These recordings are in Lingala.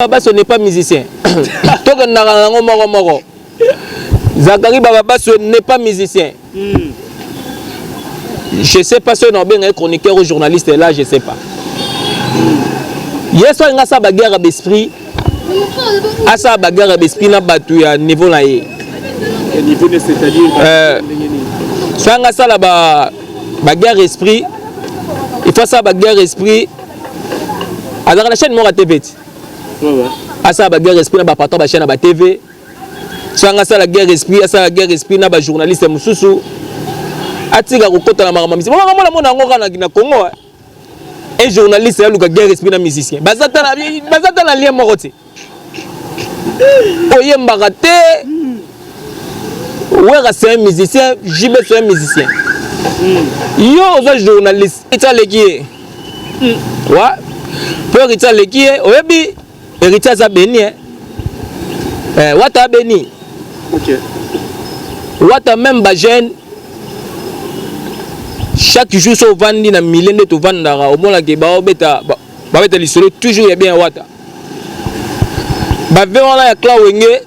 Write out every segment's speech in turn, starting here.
Babaso n'est pas musicien. Tokendaka na yango moko moko. Zakari Bababaso n'est pas musicien. Je sais pas soki nakobenga ye chroniqueur ou journaliste là, je sais pas. Ye soki alingi asala baguerre ya baesprit, asala baguerre ya baesprit na bato ya niveau na ye. Niveau ne c'est-à-dire soki alingi asala ba baguerre esprit, il faut asala baguerre esprit azalaka na chaîne moko ya TV ti. Asala ba guerre esprit na ba patron ba chaîne ya ba TV. Soki anga asala guerre esprit, asala guerre esprit na ba journaliste mosusu. Atika kokota na makambo ya musicien. Makambo na mona yango kaka na Congo. Un journaliste aluka guerre esprit na musicien. Baza ta na lien moko te. Oyembaka te. Wera c'est un musicien, JB c'est un musicien. Yo oza journaliste, Héritier aleki ye. Ouais. Po Héritier aleki ye, oyebi Héritier aza béni hein. Eh, Wata béni. OK. Wata même ba jeune chaque jour so ovandi na milieu nde tovandaka omonaka baobeta babeta lisolo toujours ya bien ya Wata. Bave wana ya clan Wenge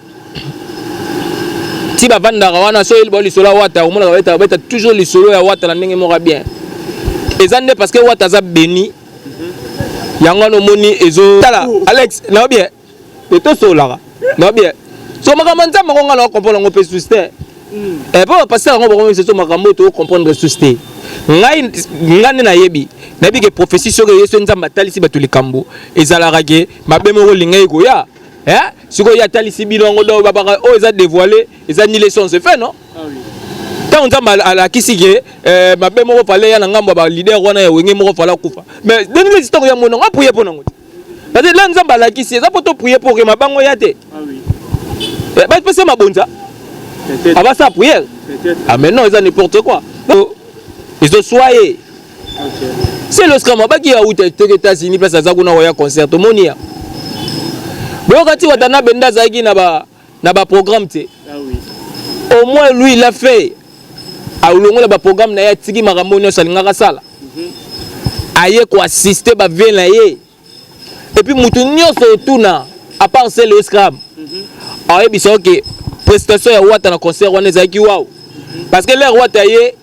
ti bavandaka wana so oyeli bao lisolo ya Wata omonaka babeta babeta toujours lisolo ya Wata na ndenge moko ya bien. Eza nde parce que Wata aza béni yango wana omoni ezo tala Alex na bien te tosololaka na bien so makambo ya Nzambe yango nga na comprendre yango mpe susu te. Po bapasteur yango bakomisa so makambo oyo tocomprendre susu te. Ngai nga nde nayebi nayebi ke prophétie soki eye so Nzambe atalisi bato likambo ezalaka ke mabe moko olingaki koya. Sikoyo ye atalisi bino yango donc babaka oyo eza dévoilé eza ni les sans effet non? Ntango Nzambe alakisi ke mabe moko fale ya na ngambo ya ba leader wana ya Wenge moko fale akufa. Mais ndenge nini ntango ya mona ngo aprier mpo nango te. Parce que là Nzambe alakisi eza po to prier pour ke mabango ya te. Bapesa mabonza. Abasa prière. Ah mais non eza n'importe quoi. Ezo soye. C'est le scam abaki ya uta teke États-Unis place aza kuna koya concert tomoni ya. Boyoka ti Watanabe nde azalaki na ba programme te. Au moins lui il a fait alongola ba programme na ye atiki makambo nyonso alingaka asala. Aye ko assister ba vie na ye. Et puis mutu nyonso otuna à part c'est le scram. Ayebisa ke prestation ya Wata na concert wana ezalaki waouh. Parce que l'air Wata ye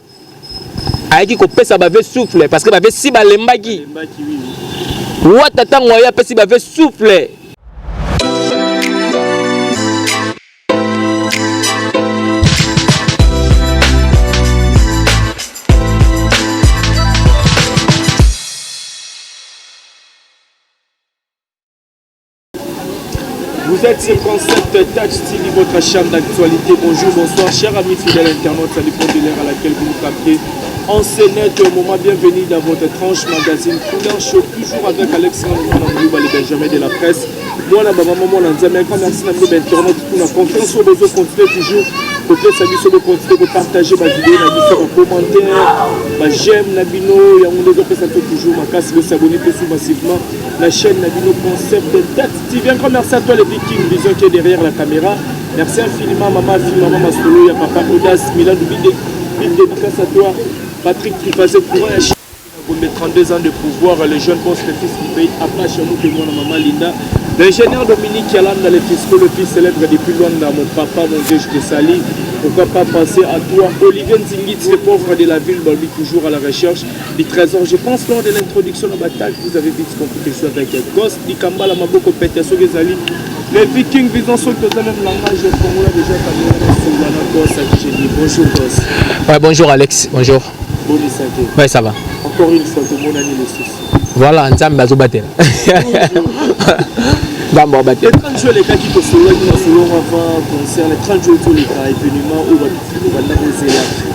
ayaki kopesa bave souffle parce que bave si balembaki. Wata tango aye apesi bave souffle. Vous êtes sur Concept Touch TV, votre chaîne d'actualité. Bonjour, bonsoir, chers amis fidèles internautes, ça dépend de l'heure à laquelle vous nous captez. En ce net moment, bienvenue dans votre tranche magazine Couleur Show, toujours avec Alexandre Moulouba, le Benjamin de la presse. Moi, la maman, moi, la nzambe, un grand merci à nos internautes pour la confiance. Au besoin, continuez toujours. Kopesa biso bokontinue kopartage bavideo na biso, bacommentaire, baj'aime na bino, yango nde ezopesa biso toujours makasi. Bosabone mpe sous massivement la chaîne na bino Concept Touch TV. Un grand merci à toi le Viking Vision qui est derrière la caméra. Merci infiniment maman Fi, maman Masolo, ya papa Audace, Milan Big, big dédicace à toi Patrick Trifazé, courant ya Gombe, 32 ans de pouvoir, le jeune boss, le fils du pays, Apache Mouké, moi, maman Linda, l'ingénieur Dominique Yalanda, le fisco, le fils célèbre depuis Luanda, mon papa, mon Dieu, je te salue. Pourquoi pas penser à toi, Olivier Nzingit, le pauvre de la ville, Balbi, toujours à la recherche du trésor. Je pense lors de l'introduction de la bataille, vous avez vite compris que je suis avec Ghost, Dikambala, Maboko, Pete, Sogezali, les Vikings, visant ceux qui ont même langage congolais déjà, Cameroun, Ghost, à qui j'ai dit bonjour Ghost. Ouais, bonjour Alex, bonjour. Bonne santé. Ouais, ça va. Encore une fois, tout le monde a mis le souci. Voilà, Nzambe azobatela. Nzambe azobatela. Les 30 jours, les gars qui te solo, qui te solo avant concert, les 30 jours, tous les gars, événements, où va tout va là,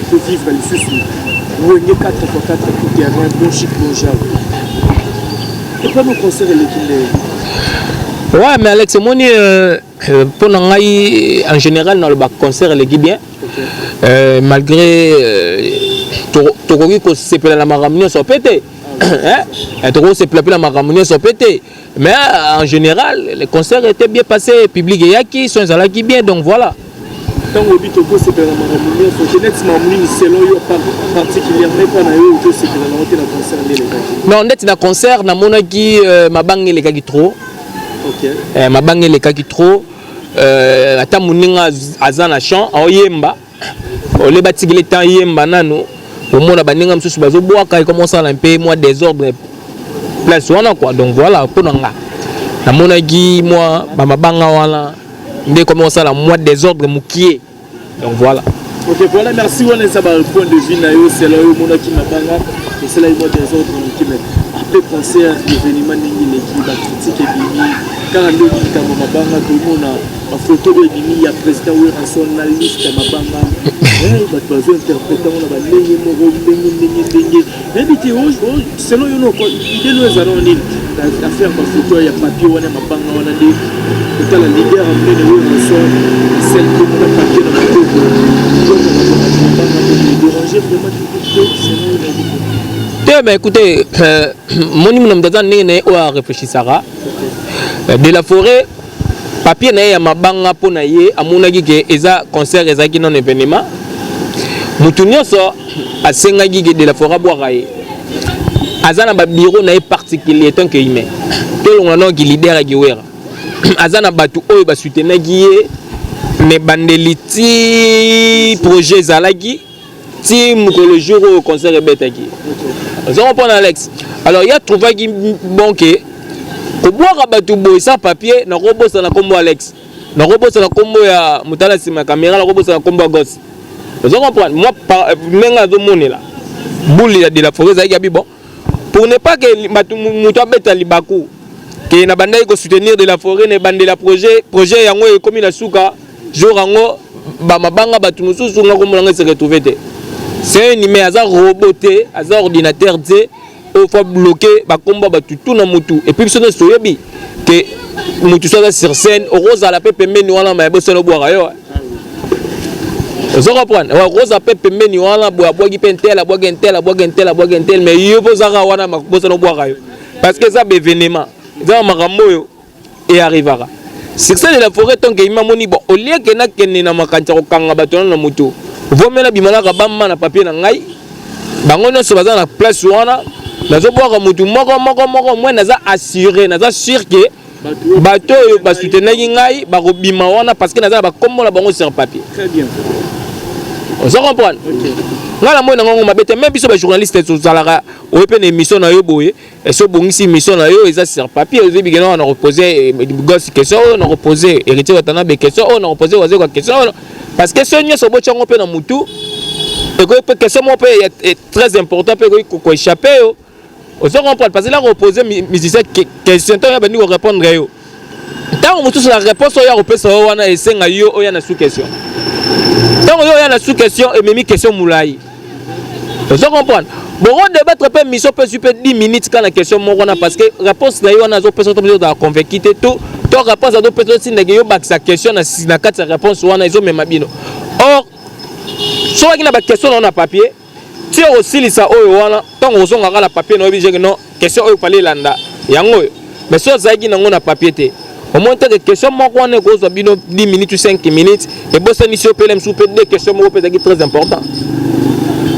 pour vivre les soucis. Wenge 4 x 4 tout terrain, bon chic, bon jab. Et pas nos concerts et l'équipe. Ouais, mais Alex, moi, pour ngai en général dans le concert eleki bien. Malgré tokoki kosepela na makambo nyonso pe te. Tokoki kosepela pe na makambo nyonso pe te. Mais en général, le concert était bien passé, public eyaki, son ezalaki bien, donc voilà. Ntango oyebi tokosepela na makambo nyonso te, neti makambo nini selon yo particulièrement mpo na yo okosepela nango te na concert nde elekaki? Non, neti na concert namonaki mabanga elekaki trop. Mabanga elekaki trop. Ata moninga aza na champ aoyemba, ole batikeli temps yemba nano, omona baninga mosusu bazobwaka, ekoma osala mpe mwa désordre place wana quoi. Donc voilà, mpo na nga namonaki mwa bamabanga wana nde ekomi kosala mwa désordre mokie. Donc voilà. Ok, voilà, merci. Wana eza ba point de vue na yo. Sela oyo omonaki mabanga esalaki mwa désordre moke, mais après concert, événement ndenge eleki, bacritique ebimi kaka nde likambo mabanga. Tomona bafoto oyo ebimi ya président Werrason na liste ya mabanga. Bato bazointerpréter yango na bandenge moko ndenge ndenge ndenge, nayebi te. Selon yo, noko idée no ezala nini affaire bafoto ya papier wana ya mabanga wana, nde kotala leader ya monene Werrason sel komona papier na maboko, mabanga déranger vraiment te, selon yo, nayebi te? Mais écoutez, moni mona moto aza ndenge na ye oyo arefléchisaka. De la Forêt, papier na ye ya mabanga, mpo na ye amonaki ke eza concert, ezalaki non événement. Motu nyonso asengaki ke de la Forêt abwaka ye, aza na babureau na ye particulier tant que humain. Tolongola noki leader ya Giwera, aza na bato oyo basoutenaki ye na ebandeli ti projet ezalaki, ti mokolo jour oyo concert ebetaki. Oza comprendre, Alex? Alors ye atrouvaki bon ke kobwaka bato boye sans papier, nakobosana nkombo Alex, nakobosana nkombo ya motala nsima ya caméra, nakobosana nkombo ya Gos. Oza comprendre? Moi, ndenge azomonela boule ya de la Forêt ezalaki abi bon, pour ne pas que bato moto abeta libaku ke na bandaki kosoutenir de la Forêt na ebandela projet, projet yango ekomi na suka, jour yango bamabanga, bato mosusu nga komona nga se retrouve te. C'est un humain, aza robot te, aza ordinateur te oyo faut bloquer bakombo bato tu na motu. Et puis biso nyonso toyebi ke motu so aza sur scène, okozala mpe pembeni wana, ma yebosana obwaka yo. Ozo comprendre? Okozala mpe pembeni wana boye, abwaki mpe ntel, abwaki ntel, abwaki ntel, abwaki ntel, mais yo mpo ozaka wana, bosana obwaka yo, parce que eza baévénement, eza makambo oyo earrivaka. Succès de la Forêt, tant que imamoni bon, au lieu ke nakende na makanisi ya kokanga bato wana na moto, vomela bimalaka bama na papier na ngai, bango nyonso baza na place wana, nazobwaka motu moko moko moko. Moi naza assuré, naza sûr ke bato oyo basoutenaki ngai bakobima wana, parce que naza na bakombo na bango sur papier. Très bien. Ozo comprendre? Ngai na moi na ngongo mabe te, mais biso bajournaliste tozalaka oyo mpe na émission na yo boye, esi obongisi émission na yo, eza sur papier, oyebi ke na kopose Gos question oyo, na kopose Héritier Watanabe question oyo, na kopose Wazekwa question oyo, parce que so nyonso obotyango mpe na mutu, ekoki mpe question moko mpe très important mpe ekoki koéchappe yo. Ozo comprendre? Parce que la kopose musicien question, ntango ya bandi korépondre yo, ntango mosusu la réponse oyo ya kopesa yo wana esenga yo oya na sous question. Ntango yo oya na sous question, ememi question molai. Ozo comprendre? Boko débattre mpe mission mpe zwi mpe 10 minutes kaka na question moko wana, parce que réponse na ye wana azopesa to ozala convaincu te, to réponse azopesa otindaki yo bakisa question na kati ya réponse wana, ezomema bino. Or soki na baquestion na yo na papier, ti okosilisa oyo wana, ntango ozongaka na papier na oyebi jeke non, question oyo fallait elanda yango oyo. Mais so ozalaki nango na papier te, omoni teke question moko wana ekozwa bino 10 minutes ou 5 minutes, ebosanisi yo pele mosusu mpe deux question moko mpe ezalaki très important,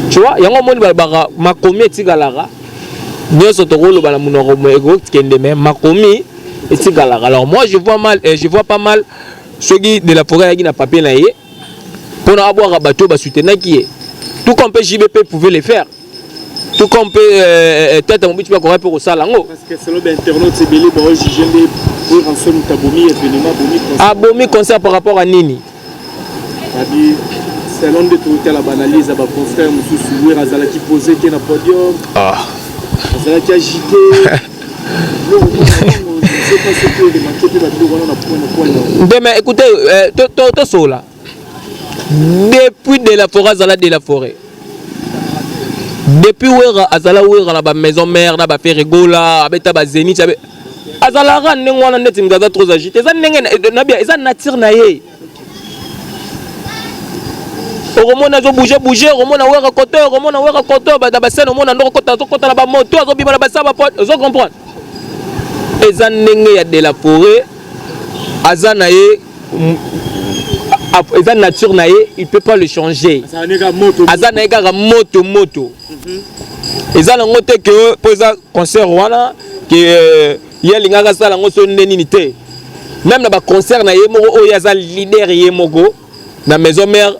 tu vois? Yango omoni balobaka makomi etikalaka. Nyonso tokoloba na monoko ekokende, mais makomi etikalaka. Alors moi je vois mal, je vois pas mal soki de la Forêt ayaki na papier na ye mpona abwaka bato oyo basoutenaki ye, tout comme mpe JBP pouvait le faire, tout comme mpe tete mobiti mpe akoka mpe kosala yango. Parce que selon bainternaute ebele, baojuge nde Werrason moto abomi événement, abomi concert. Abomi concert par rapport à nini? Abi selon nde totala baanalyse ya baconfrère mosusu, Wera azalaki posé te na podium, azalaki agité. Biloko moko, je ne sais pas soki oremarquer mpe babiloko wana na point na point na Nde mais écoutez, tosola depuis de la Forêt azala de la Forêt, depuis Wera azala Wera na bamaison mère, na baFerre Gola, abeta bazénith, azalaka ndenge wana. Ndeti moto aza trop agité, eza ndenge nabia, eza nature na ye. Okomona azobouge bouge, okomona Wera koto, okomona Wera koto na bascène, omona ndoko kota, azokota na bamoto, azobima na basa bapo. Ozo comprendre? Eza ndenge ya de la Forêt aza na ye, eza nature na ye, il peut pas le changer. Azalaka moto. Aza na ye kaka moto moto. Eza nango te ke mpo eza concert wana ke ye alingaka asala yango so nde nini te. Même na baconcert na ye moko oyo aza leader ye moko na Maison Mère,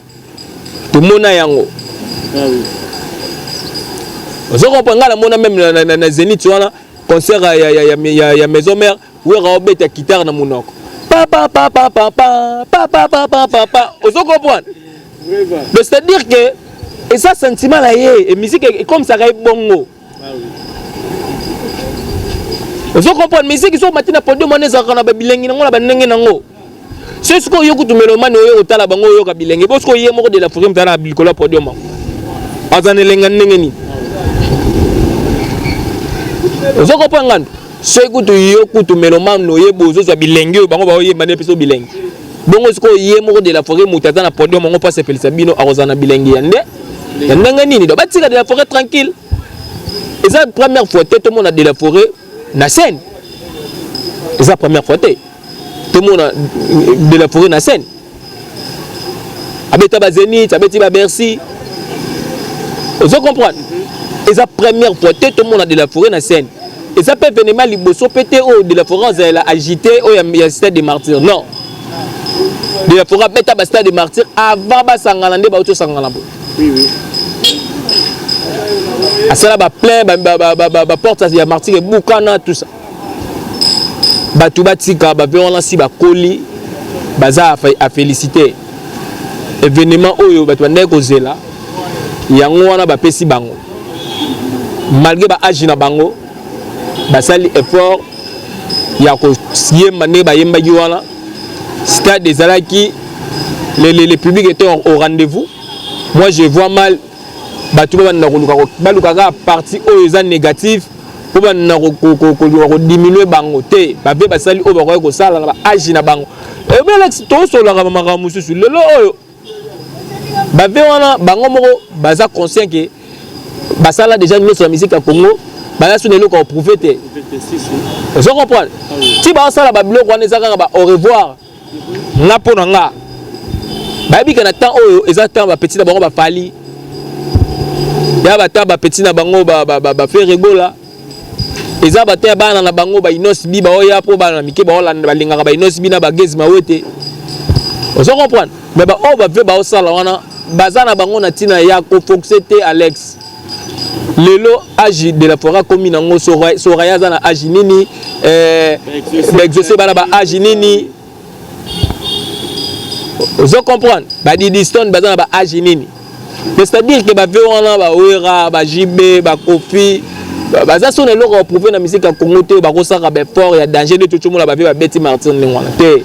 tomona yango. Ah oui. Ozo comprendre? Ngai namona même na Zénith wana, concert ya Maison Mère, Wera obeta guitare na monoko, pa pa pa pa pa pa pa pa pa pa pa pa. Ozo comprendre? Vraiment. Donc c'est à dire que eza sentiment na ye e musique ekomisaka ye bongo. Ah oui. Ozo comprendre? Musique so omati na podium wana, ezalaka na babilengi nango, na bandenge nango. So sikoyo oyo kutu mélomane oyo otala bango, oyoka bilenge bo. Sikoyo ye moko de la Forêt mutala na likolo ya podium yango, aza na elenga ndenge nini? Ozo comprendre? Ngando soki kutu yo kutu mélomane oyeba, ozozwa bilenge oyo bango baoyemba nde mpe bilenge bongo. Sikoyo ye moko de la Forêt, moto aza na podium yango mpo asepelisa bino, akozala na bilenge ya nde ya ndenge nini? Donc batika de la Forêt tranquille. Eza première fois te tomona de la Forêt na scène, eza première fois te tomona de la Forêt na scène. Abeta baZénith, abeti baBercy. Ozo comprendre? Eza première fois te tomona de la Forêt na scène. Eza mpe événement liboso mpe te oyo de la Forêt azalela agité oyo ya Stade de Martyr. Non, de la Forêt abeta baStade de Martyr avant basangana nde bauti osangana boye. Oui, oui. Asala baplein, baporte ya Martyr ebukana, tout ça. Bato batika bape wana, si bakoli baza à féliciter. Événement oyo bato bandaki kozela yango wana, bapesi bango malgré baage na bango, basali effort ya koyemba ndenge bayembaki wana. Stade ezalaki, le public était au rendez-vous. Moi, je vois mal bato babanda koluka, baluka kaka partie oyo eza négative mpo banda koluka kodiminue bango te. Babe basali oyo bakoki kosala na baage na bango. Ebelex tosolaka bamakambo mosusu lelo oyo babe wana, bango moko baza conscient ke basala déjà nyonso ya musique ya Congo, baza so na eloko ya koprouver te. Ozo comprendre? Ti baosala babiloko wana, eza kaka ba au revoir. Nga, mpo na nga, bayebi ke na temps oyo eza temps bapeti na bango baFally ya bata, bapeti na bango baFerre Gola, eza bata ya bana na bango baInnoss'B baoya, mpo bana na mike baolanda, balingaka baInnoss'B na baGaz Mawete. Ozo comprendre? Mais baoyo bave baosala wana, baza na bango na ntina ya kofoxe te. Alex, lelo age de la Forêt akomi nango, Soraya aza na age nini? BaExaucé bana ba age nini? Ozo comprendre? BaDidi Stone baza na ba age nini? Mais c'est-à-dire ke bave wana, baWera, baJB, baKoffi, baza so na eloko ya prouver na musique ya Congo te. Bakosaka baeffort ya danger nde totomona bave babeti Martyr ndenge wana te.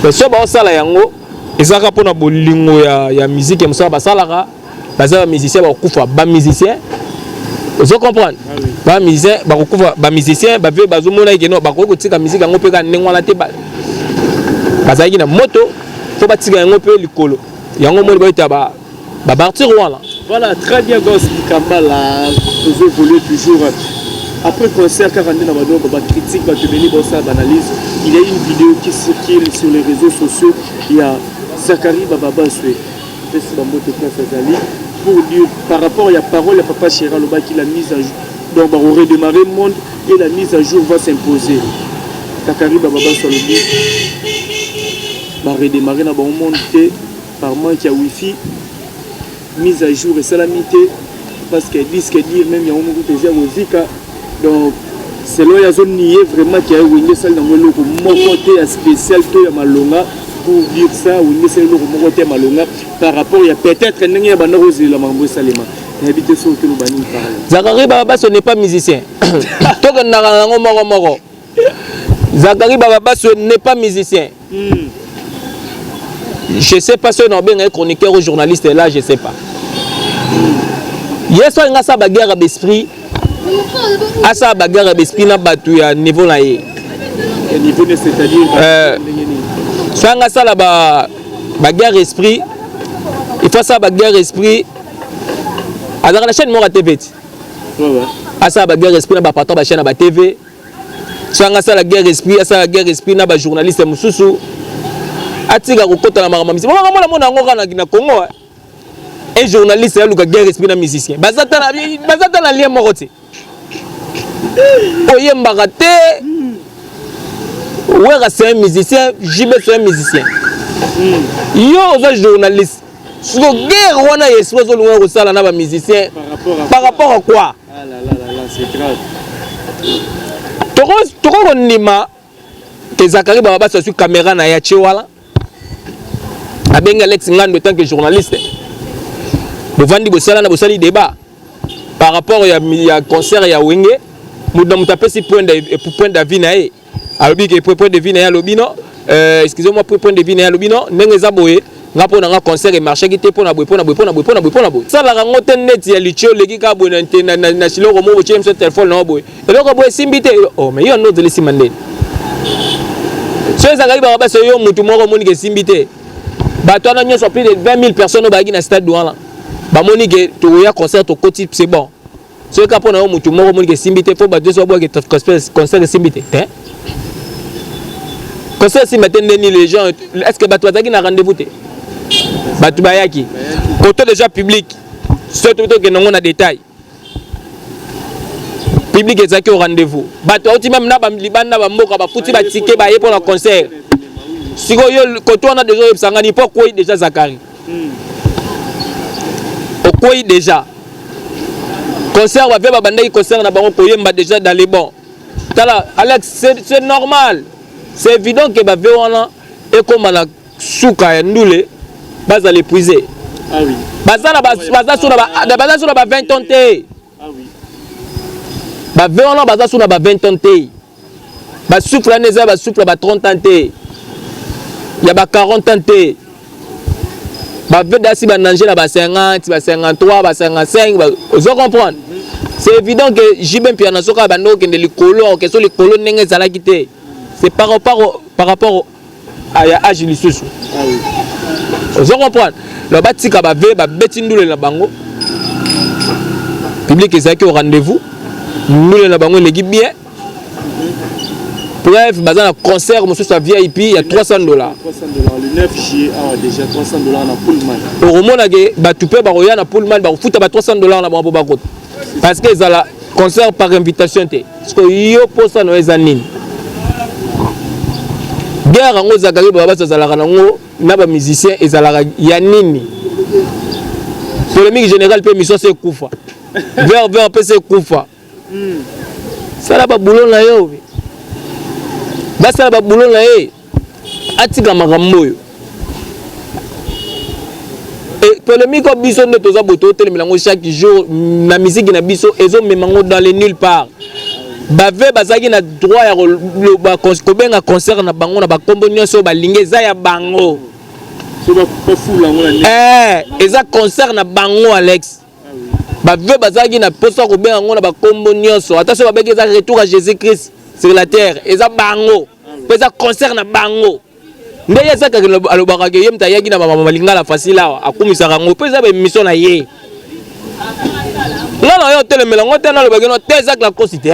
Mais so baosala yango, ezalaka mpona bolingo ya musique ya mosala basalaka. Baza bamusicien, bakokufa bamusicien. Ozo comprendre? Bamusicien bakokufa bamusicien. Bave bazomona eke no bakoki kotika musique yango mpe kaka ndenge wana te. Bazalaki na moto fo batika yango mpe likolo yango moni baita bamartyr wana. Voilà, très bien, Goss Kambala, toujours évolué toujours. Après concert, car on a une critique, va te mener ça, analyse. Il y a une vidéo qui circule sur les réseaux sociaux. Il y a Zachary Bababaswe, azali pour dire par rapport à la parole à Papa Chéri alobaki, la mise à jour. Donc, on va redémarrer le monde et la mise à jour va s'imposer. Zachary Bababaswe alobi, va redémarrer dans le monde par manque ya wifi, mise à jour esalami te parce que disque dur même yango moko toza kozika. Donc selon ye, azonier vraiment ke Wenge esali nango eloko moko te ya spécial to ya malonga. Pour dire ça, Wenge esali eloko moko te ya malonga par rapport ya peut-être ndenge ya banda kozelela makambo esalema. Nayebi te soki toloba nini par là. Zakari Bababaso n'est pas musicien. Tokendaka nango moko moko. Zakari Bababaso n'est pas musicien. Je sais pas soki na obenga chroniqueur ou journaliste là, je sais pas. Ye so alingi asala baguerre ya baesprit, asala baguerre ya baesprit na bato ya niveau na ye. Niveau ne, c'est-à-dire? So anga asala baguerre esprit, il faut asala baguerre esprit. Azalaka na chaîne moko ya TV ti, asala baguerre esprit na bapatron bachaîne ya baTV. So anga asala guerre esprit, asala guerre esprit na bajournaliste mosusu. Atika kokɔta na makambo ya musicien. Makambo namona yango kaka na Congo, un journaliste aluka guerre esprit na musicien, baza ta na lien moko te. Oyembaka te. Wera, c'est un musicien, JB, c'est un musicien. Yo oza journaliste, siko guerre wana ya esprit ozolinga kosala na bamusicien par rapport à quoi? Ah là là là là, c'est grave. Toko kondima ke Zakari baba basi azwi caméra na ye, atie wana, abengi Alex Ngando tant que journaliste, bovandi, bosala na bosali débat par rapport ya concert ya Wenge. Moto na moto apesi point d'avis na ye, alobi ke point de vue na ye, alobi non, excusez-moi, point de vue na ye, alobi non, ndenge eza boye, nga mpo na nga concert emarchaki te mpo na boye, mpo na boye, mpo na boye, mpo na boye, mpo na boye. Salaka yango te neti ya litie, oleki kaka boye na siloko moko, botie miso telefone na yo boye, eloko boye esimbi te. Oh, mais yo ndo ozali nsima ndeni so ezalaki baka basi, yo mutu moko omoni ke esimbi te. Bato wana nyonso, plus de 20 000 personnes oyo bayaki na stade wana, bamoni ke tokoya concert, tokoti, c'est bon. Soki kaka mpo na yo mutu moko omoni ke esimbi te, fo bato nyonso babwake concert esimbi te te, concert esimba te ndeni? Les gens, est ce que bato bazalaki na rendez-vous te? Bato bayaki koto déjà public. So tokende yango na détail, public ezalaki au rendez-vous. Bato auti même na libanda, bamboka, bafuti batike, baye mpo na concert. Sikoyo koto wana déjà oyebisa ngani mpo akwei déjà. Zakari okwei déjà concert, bave babandaki concert na bango koyemba déjà dans les bons. Tala Alex, c'est normal, c'est évident ke bave wana ekóma na suka ya ndule, bazala épuisé. Ah oui. Baza na baza so na ba 20 ans te. Ah oui. Bave wana baza so na ba 20 ans te, basouffle wana eza basouffle ba 30 ans te, ya ba 40 ans te. Bave dasi banange na ba 50, ba 53, ba 55, ozo comprendre? C'est évident que JB Mpiana, soki abandi kokende likolo, oke so likolo ndenge ezalaki te, c'est par rapport ya âge lisusu. Ah oui. Ozo comprendre? Donc batika bave, babeti ndule na bango, public ezalaki au rendez-vous, ndule na bango eleki bien. Bref, baza na concert mosusu ya VIP ya 300 $. 300 $, le 9 juillet awa déjà, 300 $ na Pullman. Okomona ke bato mpe bakoya na Pullman, bakofuta ba 300 $ na bango mpo bakota, parce que ezala concert par invitation te. Parce que yo mposa na yo eza nini? Guerre yango ezalaka, baba basi azalaka nango na bamusicien, ezalaka ya nini? Polémique générale mpe émission se ekufa, vert vert mpe se ekufa. Sala babulo na yo, basala babulo na ye, atika makambo oyo. Polémique oyo biso nde toza boye, totelemela yango chaque jour na misiki na biso, ezomema yango dans le nulle part. Bave bazalaki na droit ya kobenga concert na bango na bakombo nyonso oyo balingi, eza ya bango. So bafula yango na ndenge. Eza concert na bango, Alex. Bave bazalaki na mposa kobenga yango na bakombo nyonso, ata so babeki eza retour à Jésus Christ sur la terre, eza bango mpo eza concert na bango. Nde ye ezakaka alobaka ke ye moto ayaki na bamama Lingala Facile awa, akumisaka yango mpo eza baémission na ye. Nga na yo otelemela yango te, nalobaki no te, ezaki lakosi te.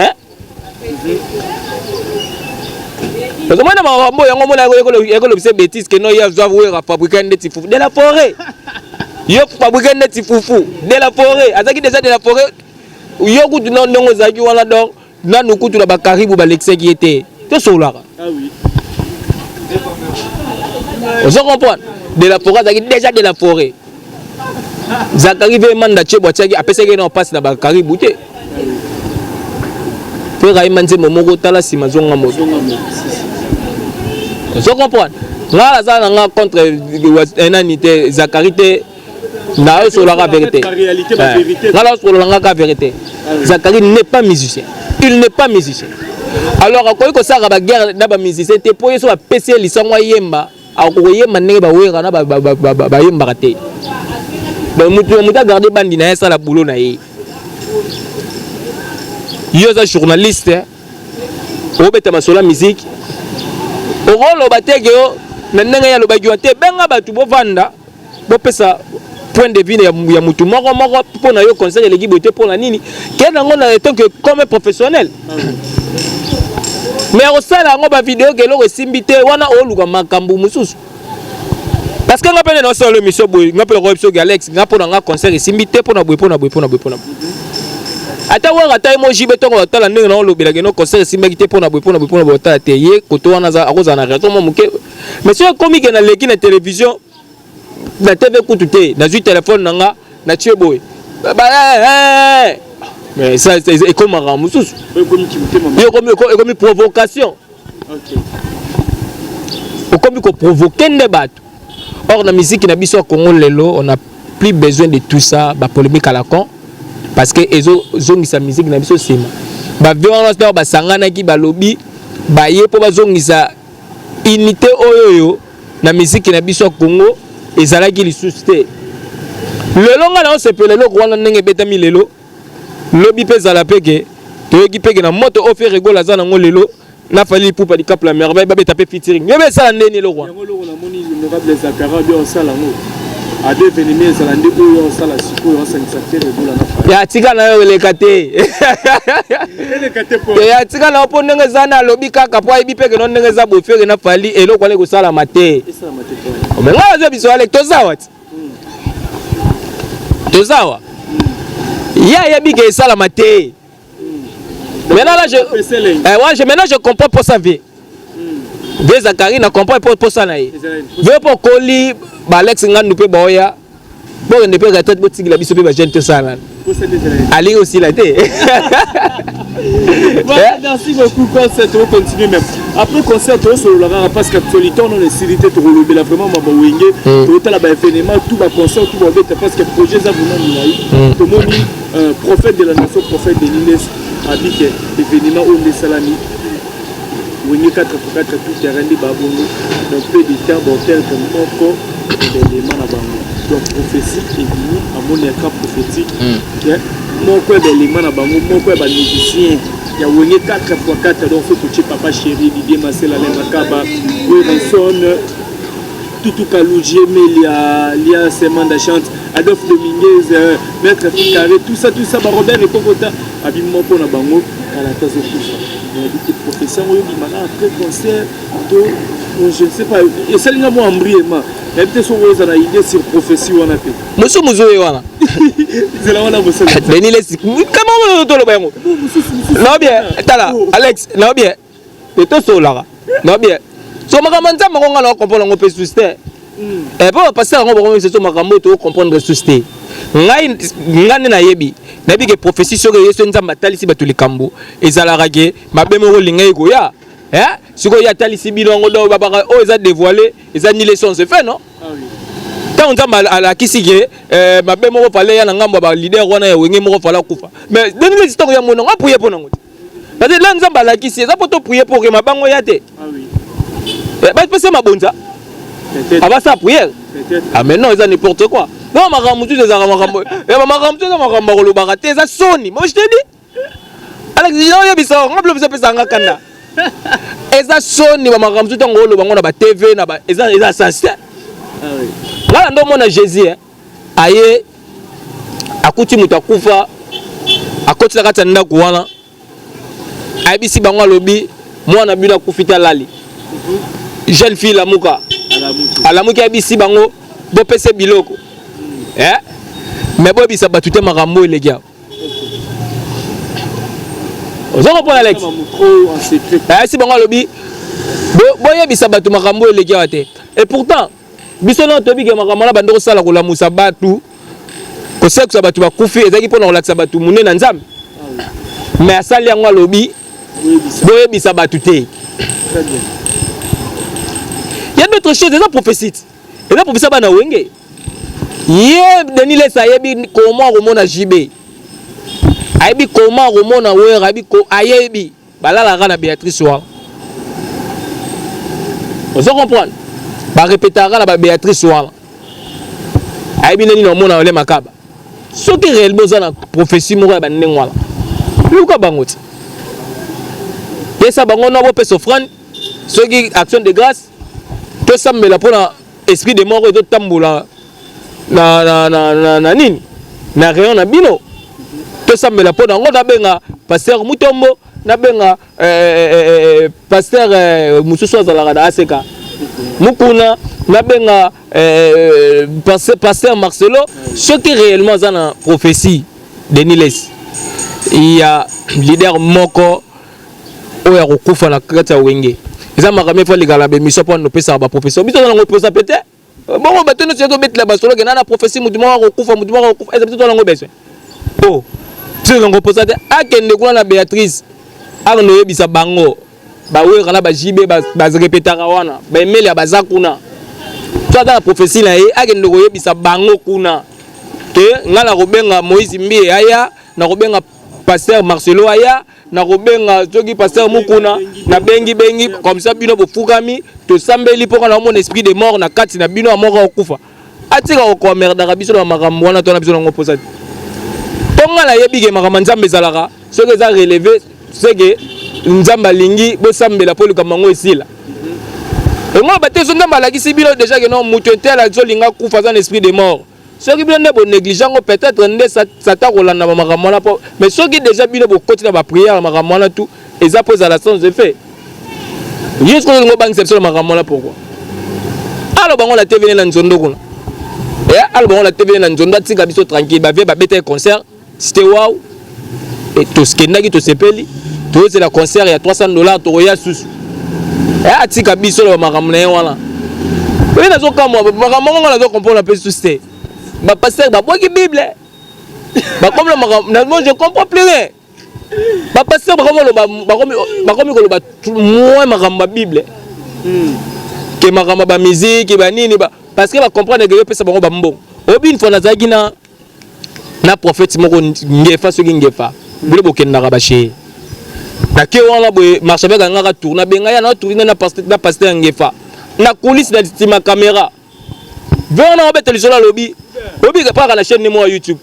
Ozomona makambo yango, omona ekolobisa bétise ke no ye azwa Wera fabriqué ndeti fufu de la forêt. Yo fabriqué ndeti fufu de la forêt, azalaki déjà de la forêt. Yo kutu na ndenge ozalaki wana, donc nanu kutu na bakaribu balekisaki ye te, tosololaka. Ah oui. Ozo comprendre? De la forêt azalaki déjà de la forêt. Zakari ve manda tie bo atiaki, apesaki ye na mpasi na bakaribu te. Mpe rayima nzembo moko, tala nsima, zonga moto. Zonga moto, si, si. Ozo comprendre? Nga naza na nga contre nani te, Zakari te, naosololaka vérité. Réalité, ba vérité. Nga naosolola nga ka vérité. Zakari n'est pas musicien, il n'est pas musicien, alors akoki kosalaka baguerre na bamusicien te, mpo ye so bapesi ye lisango ayemba, akokoyemba ndenge bawera na bayembaka te. Donc mutu agarde bandi na ye, asala boulot na ye. Yo oza journaliste, obeta masolo ya musique, okoloba te ke yo na ndenge ye alobaki wana te. Benga bato, bovanda, bopesa point de vue ya mutu moko moko. Mpo na yo concert eleki boye te, mpo na nini? Ke nango na etant que comme professionnel, mais akosala yango bavideo ke eloko esimbi te wana, oluka makambo mosusu. Parce que nga mpe nde naosala émission boye, nga mpe nakoyebi soki Alex, nga mpo na nga concert esimbi te mpo na boye, mpo na boye, mpo na boye, mpo na boye. Ata wanga, ata ye mo JB, ntongo batala ndenge na olobelaka no concert esimbaki te mpona boye, mpona boye, mpona boye, otala te ye koto wana akozala na raison mwa moke. Mais soki ekomi ke naleki na télévision, na TV kutu te, nazwi telefone na nga, natie boye, mais ça ekomaka mosusu. Ekomi provocation, okomi koprovoquer nde bato. Or na musique na biso ya Congo lelo, on a plus besoin de tout ça, bapolémique à la con, parce que ezozongisa musique na biso nsima. Bavieux wana ntango basanganaki, balobi baye mpo bazongisa unité oyo oyo na musique na biso ya Congo ezalaki lisusu te. Lelo ngai naosepela eloko wana ndenge ebetami lelo. Lobi mpe ezala mpe ke toyoki mpe ke na moto oyo Ferre Gola aza nango lelo na Fally Ipupa Dicap la Merveille, babeta mpe featuring. Yo mpe esala ndeni eloko wana? Yango eloko namoni honorable Zakara bi osala yango ade événement ezala nde oyo osala sikoyo, osangisa Ferre Gola na Fally. Ya tika na yo, eleka te. Eleka te po? Ya tika na yo, mpo ndenge eza na alobi kaka mpo ayebi mpe keno ndenge eza boye, Ferre na Fally, eloko wana ekosalama te. Esalama te po? Me ngai nazwa biso alek, toza wa ti toza wa ye ayebi ke esalama te. Maintenant là je eh, ouais, maintenant je comprends posa vieux vieux Zakari, na comprends po posa na ye vieux mpo koli baalex ngandu mpe baoya bokende mpe retraite, botikila biso mpe bajeune tosala alingi osila te. Voilà, merci beaucoup. Concert, on continue même. Après concert, on se le parce qu'actualité, on a esili te, tokolobela vraiment ma Wenge, totala ba événement, tout ba concert, tout ba beta, parce que projet ça vraiment milai. Tomoni prophète de la nation, prophète de Nines, abike événement oyo nde esalami Wenge 4x4 tout terrain nde babongo, dans peu de temps boperdre moko élément na bango. Donc prophétie ebimi, amoni écran prophétique ke moko ya baélément na bango, moko ya bamusicien ya Wenge 4x4. Donc faut totie Papa Chéri, Didier Masela, Alain Makaba, Werrason, Tutu Kaluji, Emelia, Lia Semanda Chante, Adolphe Dominguez, Maître Ficarré, tout ça, tout ça, ba Robert Ekokota, abi moko na bango kala ta azokufa. Nayebi te prophétie yango oyobimaka après concert to je ne sais pas, esalinga mwa embriema. Nayebi te soki oza na idée sur prophétie wana mpe. Mosusu mozoye wana. Nzela wana bosala. Denis Lessie kama toloba yango nao bien. Tala Alex, nao bien te, tosololaka nao bien. So makambo ya Nzambe yango, nga na comprendre yango mpe susu te. Mpo bapasteur yango bakomisa so makambo oyo tocomprendre susu te. Ngai nga nde nayebi ke prophétie soki eye, so Nzambe atalisi bato likambo, ezalaka ke mabe moko olingaki koya. Sikoyo ye atalisi bino yango, donc babaka oyo eza dévoilé, eza nile sans effet, non? Ntango Nzambe alakisi ke mabe moko fale ya na ngambo ya baleader wana ya Wenge, moko fale akufa, mais Denis Lessie ntango ya mona ngo, aprier mpo nango te, parce que la Nzambe alakisi eza mpo toprier mpo ke mabango ya te. Bapesa mabonza abasa prière. Ah mais non, eza n'importe quoi. Non, makambo mosusu ezalaka makambo ya makambo mosusu, eza makambo akolobaka te, eza soni. Moi je te dis Alex, oyebisa nga bilo biso epesaka nga kanda, eza soni. Bamakambo mosusu ntango oloba ngo na batv na eza sens te. Nga na ndo omona Jésus aye akuti moto akufa, akoti na kati ya ndako wana, ayebisi bango, alobi: "Mwana bino akufi te, alali. Jeune fille, lamuka." Alamuki, ayebisi bango: "Bopesa biloko, mais boyebisa bato te makambo eleki awa." Oza comprendre Alex? Ayebisi bango, alobi: "Boyebisa bato makambo eleki awa te." Et pourtant biso nano toyebi ke makambo wana bandi kosala, kolamusa bato, kosekisa bato bakufi, ezalaki mpona kolakisa bato monene na Nzambe. Mais asali yango, alobi: "Boyebisa bato te." Ya d'autres choses, eza prophétie, eza prophétie. Bana Wenge, ye Denis Lessie ayebi comment akomona JB, ayebi comment akomona Wera, ayebi, ayebi balalaka na Béatrice wana. Ozo comprendre? Barépétaka na babéatrice wana, ayebi nde nini omona ole makaba. Soki réellement oza na prophétie moko ya bandenge wana, luka bango ti, pesa bango no, bopesa offrande, soki action de grâce, tosambela mpona esprit de mort ezotambola na nini, na rayon na bino. Tosambela mpo na yango. Nabenga pasteur Mutombo, nabenga pasteur mosusu azalaka na aseka mukuna, nabenga pasteur Marcelo. Soki réellement aza na prophétie, Denis Lessie, Ya leader moko oyo akokufa na kati ya Wenge, eza makambo efo alekala na baémission mpo anopesaka baprofesseur. Biso toza nango mposa pe te. Bongo bato nyonso tobetela basolo ke na na prophétie, mutu moko akokufa, mutu moko akokufa, eza biso toza nango besoin o biso nango mposa te. Akende kuna na Béatrice, akende oyebisa bango bawera na bajibe barepetaka wana, baemele ya baza kuna. To aza na prophétie na ye, akende koyebisa bango kuna ke ngai nakobenga Moïse Mbie aya, nakobenga pasteur Marcelo aya, nakobenga soki pasteur Mukuna, nabengi bengi comme ça, bino bofukami, tosambeli mpo kana omona esprit de mort na kati na bino ya moko akokufa. Atika kokomerdaka biso na makambo wana to na biso nango mposa te, mpo ngai nayebi ke makambo ya Nzambe ezalaka soki eza relevé, seke Nzambe alingi bosambela mpo likambo yango esila. Yango bate so Nzambe alakisi bino déjà ke non, moto un tel azolinga kufa, aza na esprit de mort. Soki bino nde bonéglige yango, peut-être nde Satan kolanda makambo wana mpo. Mais soki déjà bino bokoti na baprière ya makambo wana, tout eza mpo ezala sans effet. Ye soki olingo obangisa biso na makambo wana, pourquoi aloba ngo na TV na nzondo kuna? Aloba ngo na TV na nzondo, atika biso tranquille. Bavie babeta concert, c'était wow, tokendaki, tosepeli, tozela concert ya 300 $, tokoya susu. Atika biso na bamakambo na ye wana. Oye, nazokamwa makambo ngo, nazocomprendre mpe susu te. Bapasteur babwaki Bible, bakomi na makambo, je comprends plus rien. Bapasteur bakomi koloba moins makambo ya Bible ke makambo ya bamusique banini, parce que bacomprendre ke yopesa bango bambongo. Oyebi, une fois nazalaki na prophète moko, Ngefa, soki Ngefa, bino bokendaka bashe nake wana boye, marché angaka tourne, abenga ya na tourne na pasteur Ngefa na coulisse, na nsima caméra ve wana obeta lisolo. Alobi obika paka na chaîne moko ya YouTube,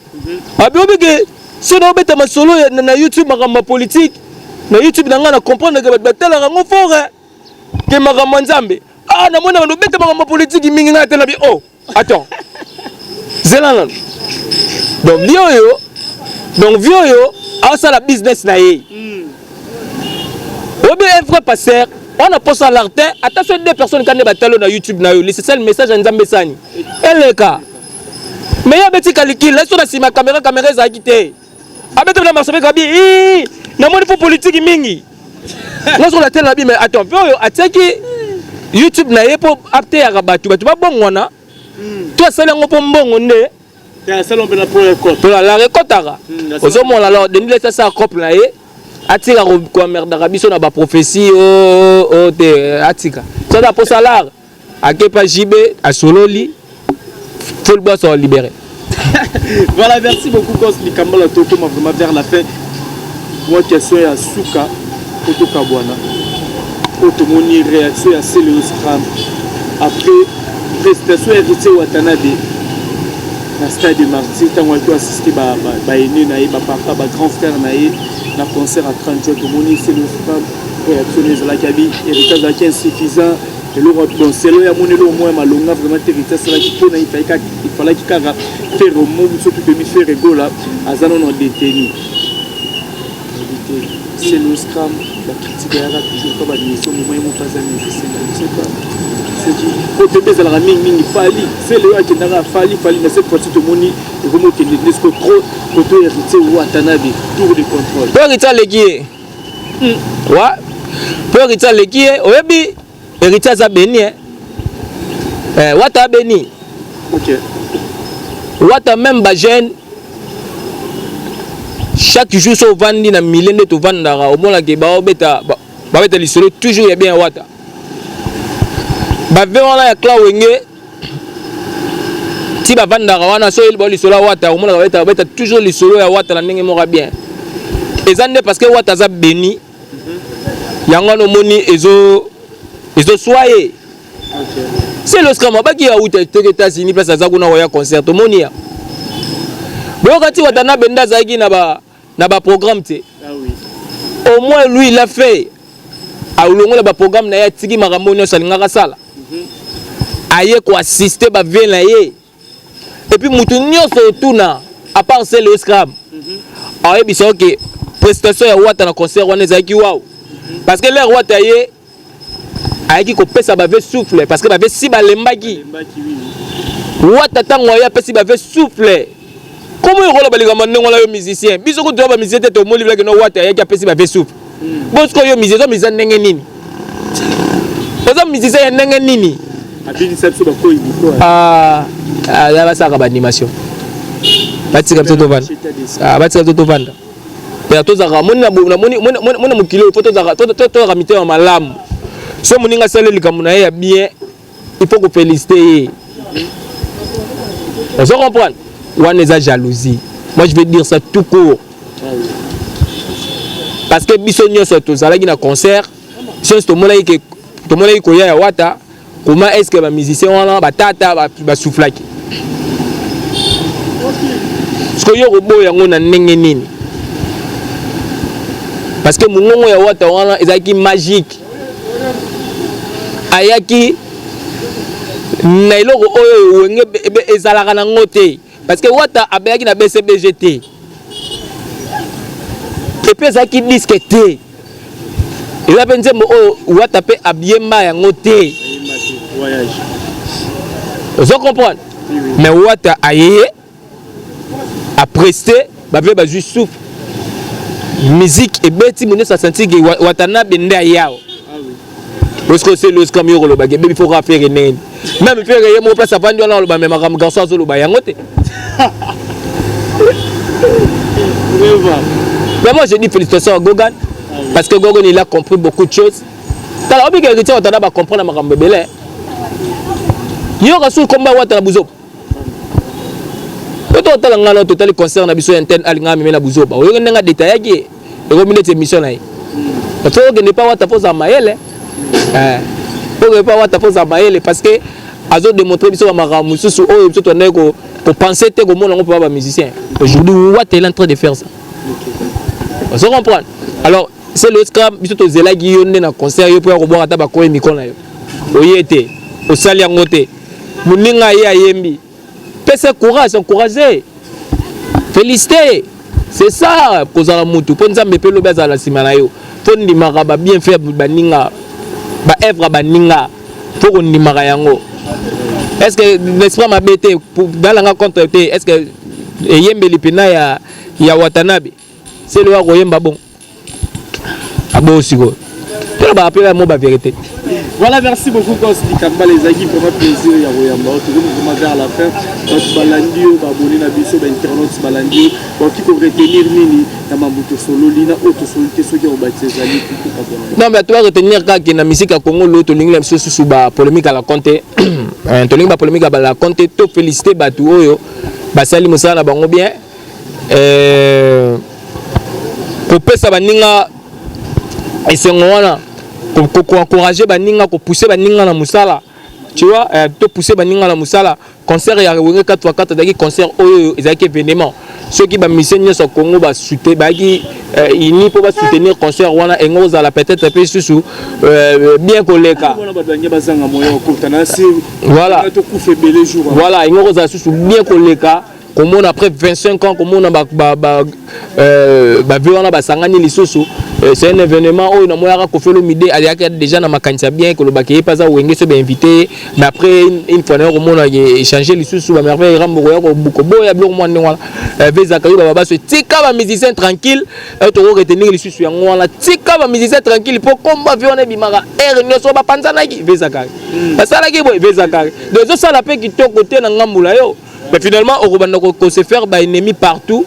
abi obike so na obeta masolo na YouTube, makambo ya politique na YouTube na ngai, na comprendre ke bato batalaka yango fort ke makambo ya Nzambe. Ah, namoni bando obeta makambo ya politique mingi, ngai atela bi. Oh, attends, zela nano. Donc vie oyo, donc vie oyo aosala business na ye. Obi un vrai pasteur wana, posa alerte, ata so deux personnes kande batalo na YouTube na yo, l'essentiel message ya Nzambe esani eleka. Mais ye abeti kalikile so na nsima caméra, caméra ezalaki te, abeti na marché kabi, namoni fo politique mingi, nga soki natela na bi. Mais attends, mpe oyo atiaki YouTube na ye mpo ateyaka bato, bato babongwana, to asali yango mpo mbongo nde? Mpona la rekotaka ozomona. Alors Denis Lesi asala cope na ye, atika koamerdaka biso na baprophétie o te. Atika so aza posa lar, akepa JB, asololi fo liboso libéré. Voilà, merci beaucoup, Gos Likambala. Tokoma vraiment vers la fin. Moi, question ya suka otokabwana oyo, tomoni réaction ya Celeo Scram après prestation ya Héritier Watanabe na stade de Martyr, ntango ayaki assister baene na ye, bapapa, bagrand frère na ye na concert à 30 juin. Tomoni Celeo Scram, réaction ezalaki abi Héritier azalaki insuffisant, eloko bon selo ya moni, eloko moko ya malonga vraiment te Héritier asalaki mpona ifalaki kaka Ferre mo biso totemi Ferre Gola aza nano détenu te. Celeo Scram, bacritique eyaka toujours pa bamusicien, moment ye moko aza musicien, je sais pas soki po tembe ezalaka mingimingi Fally. Celeo akendaka Fally, Fally, mais cette fois-ci tomoni ekomi okende nde siko trop koto Héritier Watanabe, tour de contrôle. Mpo Héritier aleki ye wa, mpo Héritier aleki ye. Oyebi, Héritier aza béni, eh, Wata abeni. Wata, même bajeune, chaque jour so ovandi na mile nde tovandaka, omonake baobeta, babeta lisolo toujours ya bien ya Wata. Bave wana ya clan Wenge ti bavandaka wana, so oyeli bao lisolo ya Wata, omonaka babeta toujours lisolo ya Wata na ndenge moko ya bien. Eza nde parce que Wata aza béni, yango wana omoni ezoswa ye. Celeo Scram abaki auta teke États-Unis, place aza kuna koya concert, tomoni ya boyoka ti Watanabe nde azalaki na baprogramme te. Au moins lui, il a fait, alongola baprogramme na ye, atiki makambo nyonso alingaka asala, aye koassister bavie na ye. Et puis mutu nyonso otuna, à part Celeo Scram, ayebisa oke prestation ya Wata na concert wana ezalaki waw, parce que l'heure Wata ye ayaki kopesa bave souffle, parce que bave si balembaki. Wata ntango aye apesi bave souffle. Komo ekoloba likambo ndenge wana? Yo musicien, biso kutu toya bamusicien te. Tomoni bilaki no Wata ayaki, apesi bave souffle. Bosiko yo musicien, oza musicien ndenge nini? Oza musicien ya ndenge nini? Abinisa biso bakoyi miko. Ah, ah, basalaka baanimation, batika biso tovanda. Ah, batika biso tovanda. Pera tozalaka moni na mokili oyo, faut tozalaka mitema malamu. So moninga asali likambo na ye ya bien, il faut koféliciter ye. Ozo comprendre? Wana eza jalousie. Moi, je vais dire ça tout court, parce que biso nyonso tozalaki na concert. Biso nyonso tomonaki ke tomonaki koya ya Wata. Comment est ce que bamusicien wana, batata basoufflaki? Sikoyo yo koboya yango na ndenge nini? Parce que mongongo ya Wata wana ezalaki magique. Ayaki na eloko oyo Wenge ezalaka nango te, parce que Wata abeyaki na BCBG te, et puis ezalaki disque te. Eza mpe nzembo oyo Wata mpe abiyemba yango te. Ozo comprendre? Mais Wata ayeye, aprester, bave bazwi souffle, musique ebeti, mo nyonso asentir ke Watanabe nde ayawa. Bosiko se loska mi kolobaka ebebi, faut kaka Ferre ndenge même Ferre ye moko place avandi wana aloba me makambo garçon azoloba yango te. Mais moi, je dis félicitations à Gogan, parce que Gogan, il a compris beaucoup de choses. Tala, obika héritier Watana bacomprendre makambo ebele. Yoka su komba Wata na buzoba. Po totala ngai na totali concert na biso ya interne, alinga meme na buzoba. Oyoki ndenge adétaillaki ye, ekomi neti émission na ye. Faut okende pa Wata, mpo ozala mayele. Okende pa Wata mpo ozala mayele, parce que azodémontrer biso bamakambo mosusu oyo biso tondaki kopenser te komona yango mpo bamusicien. Aujourd'hui, Wata, il est en train de faire ça. Ozo comprendre? Alors c'est le scram. Biso tozelaki yo nde na concert, yo mpo ya kobwaka ata bakoye miko na yo. Oye te, osali yango te. Moninga ye ayembi, pesa courage, encourager, féliciter, c'est ça kozala mutu. Mpo Nzambe mpe lobi azala na nsima na yo. Mpo ndimaka babienfait baninga, baœuvre baninga, mpo kondimaka yango. Est ce que n'est-ce pas mabe te nalanga contre te? Est ce que eyembeli mpena ya Watanabe selo ya koyemba bon abo sikoyo tolobaka mpe mo bavérité? Voilà, merci beaucoup, Kos Dikambala. Ezalaki vraiment plaisir ya koyamba. Tokomi vraiment vers la fin. Bato balandi yo, baabonné na biso, bainternaute balandi yo, bakoki koretenir nini na mambo tosololi na oyo tosololi te? Soki obakisa ezali? Non, mais toa retenir kaka na musique ya Congo lo tolingi na biso susu bapolémique à la con te. Tolingi bapolémique à la con te. To félicité bato oyo basali mosala na bango bien. Kopesa baninga esengo wana, koencourager baninga, kopousser baninga na mosala, tu vois, topousser baninga na mosala. Concert ya Wenge 4x4 ezalaki concert oyo ezalaki événement. Soki bamusicien nyonso ya Congo bayaki uni mpo basoutenir concert wana, engo kozala peut-être mpe susu bien koleka. Voilà, voilà, engo kozala susu bien koleka. Komona après 25 ans, komona bavie wana basangani lisusu, c'est un événement oyo namonaka Koffi Olomide azalaki déjà na makanisi ya bien, kolobaki ye mpe aza Wenge so bainvité. Mais après une fois nayo komona échange lisusu, bamerveille Rambo koya koboya biloko mwa ndenge wana, vezaka yo baba baso. Tika bamusicien tranquille. Toko retenir lisusu yango wana: tika bamusicien tranquille, mpo komba vie wana ebimaka aire nyonso bapanzanaki, vezaka basalaki boye, vezaka. Donc ezosala mpe kitoko te na ngambola yo. Mais finalement, okobanda ko se faire baennemi partout,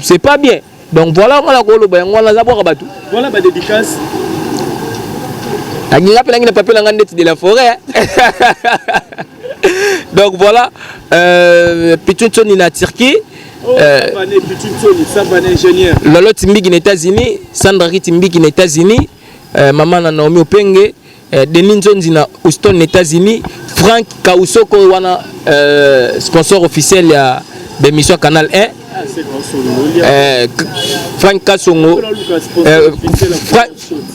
c'est pas bien. Donc voilà, nga na koloba yango wana, aza bwaka bato. Voilà, badédicace. Aginga mpe nangi na papier na nga ndeti de la forêt. Donc voilà, Pichunsoni na Turquie. Oh, Lolo Timbiki na États-Unis, Sandra Timbiki na États-Unis, mama na Naomi Openge, Denis Nzonzi na Houston na États-Unis, Frank Kausoko wana, sponsor officiel ya bémission Canal 1. Frank Kasongo,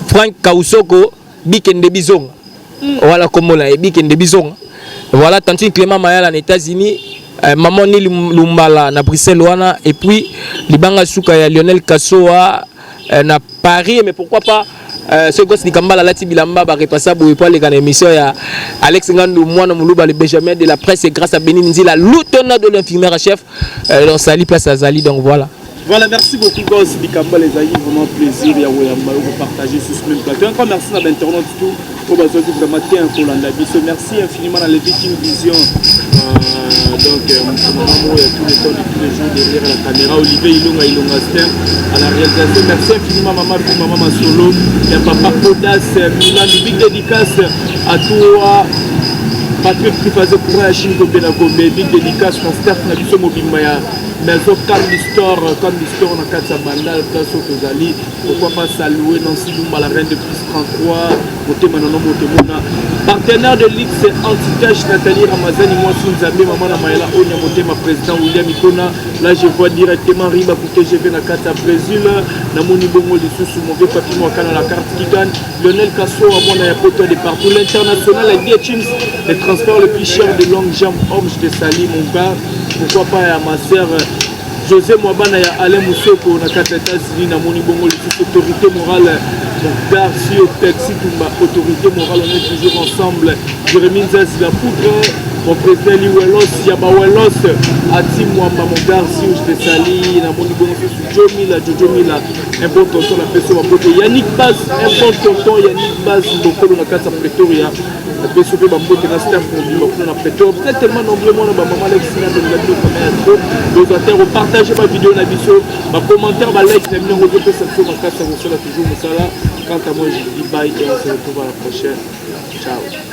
Frank Kausoko bikende bizonga. Voilà kombo na ye, bikende bizonga. Voilà, tantine Clément Mayala na États-Unis, maman Nili Lumbala na Bruxelles wana, et puis libanga suka ya Lionel Kasoa na Paris. Mais pourquoi pas Soki Gosi Dikambala alati bilamba barepasa boye po aleka na émission ya Alex Ngandu, mwana moluba, le Benjamin de la presse, grâce à Benin Nzila, lieutenant de l'infirmière chef. Donc sali place azali, donc voilà. Voilà, merci beaucoup Goss Dikambala, ezalaki vraiment plaisir ya koyamba yo, kopartager sur ce même plateau. Encore merci na bainternaute tout oyo bazwaki vraiment te kolanda biso. Merci infiniment na le Viking Vision. Donc, mama moko ya tous les temps de tous les jours derrière la caméra, Olivier Ilonga Ilonga Ster à la réalisation. Merci infiniment Mama Fi, Mama Masolo, ya Papa Audace Milan. Big dédicace à toi Patrick Triphasé pour la Chine, Gombe na Gombe. Big dédicace na staff na biso mobimba ya maison Kambi Store, Kambi Store na kati ya Bandal, place oyo tozali. Pourquoi pas saluer Nancy Lumba, la reine de plus 33, motema nono motemona, partenaire de luxe Antitache, Nathalie Ramazani, mwasi Nzambe, mama na Mayela Onya motema, président William Ikona. Là je vois directement Riba pour TGV na kati ya Brésil. Namoni bongo lisusu mauvais papi Mwakana, la carte qui gagne, Lionel Kasso, mwana ya poto de partout, l'international à Chims, le transport le plus cher de longue jambe homme, je te salue mon gars. Pourquoi pas ya ma sœur José Mwabana ya Alain Moussoko na kati ya États-Unis. Namoni bongo lisusu autorité morale, mon gars Sio Taxi Tumba, autorité morale, on est toujours ensemble. Jérémy Nzazi la poudre, mon président Liwelos ya Bawelos Ati Mwamba, mon gars Sio, je te salue. Namoni bongo lisusu Joe Mila, Jojo Mila, un bon tonton, la peso bambote. Yannick Baz, un bon tonton Yannick Baz Mbokolo na kati ya Pretoria, napeso mpe bambote na staff mobimba kuna na Pretoria. Vous êtes tellement nombreux, mwana bamama Alexina, tolinga bino vraiment ya trop. Bozwa te kopartage bavideo na biso, bacommentaire, balike na bino yango ozopesa biso makasi ya kosala toujours mosala. Quant à moi, je dis bye et on se retrouve à la prochaine. Ciao.